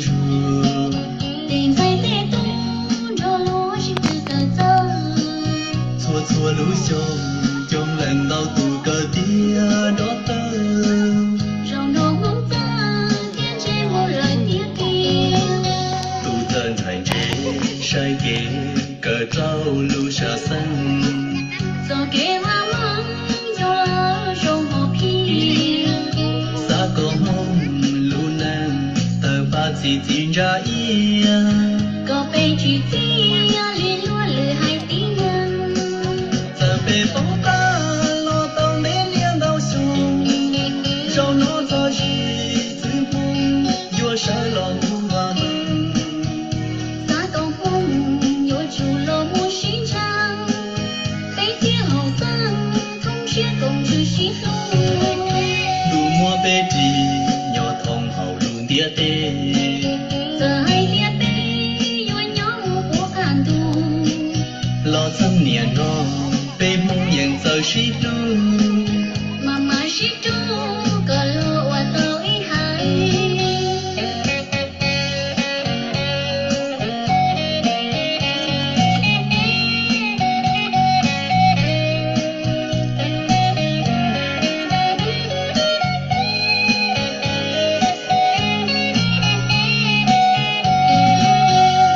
Tus ntxhais tej tub nrog luag sib tw kawm txawj, txhua txhua lub xyoo coob leej ntau tus kawm tiav doctor. Zaum no Hmoob txawj thiab ntsej muag lawm tiag tiag. Tus txawj ntxhais ntse saib kev kawm rau lub sam xeeb. Txoj kev vaj meej yog lawv zoo hom phiaj. Xav kom Hmoob lub neej tawg pab txi txiv ntsa iab, kom peb tsis txiaj li luag lwm haiv tib neeg. Txawm peb poob qab los tau ntev niaj ntau xyoo, zaum no txog zim txwv Hmoob yuav sawv los mus vaj meej. Xav kom Hmoob yuav tsum los mus sib ntseeg, peb thiaj haum xeeb thoob siab koom ntsws sib hlub. Tus muaj peb ris nyob thoob hauv lub ntiaj teb, txawm hais tias peb yuav nyob mus puv qab ntuj, los txheej niaj hnub peb Hmoob yeej txawj sib hlub, mam mam sib rub kom luag ua tau ib haiv.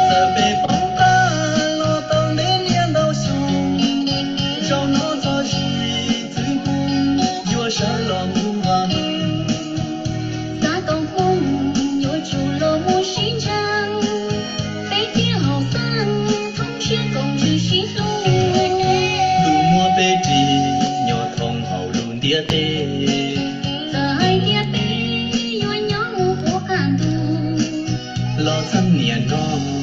Txawm peb poob qab los tau ntev niaj ntau xyoo, zaum no txog zim txwv Hmoob yuav sawv los mus vaj meej. Xav kom Hmoob yuav tsum los mus sib ntseeg, peb thiaj haum xeeb thoob siab koom ntsws sib hlub. Tus muaj peb ris nyob thoob hauv lub ntiaj teb, txawm hais tias peb yuav nyob mus puv qab ntuj, los txheej niaj hnub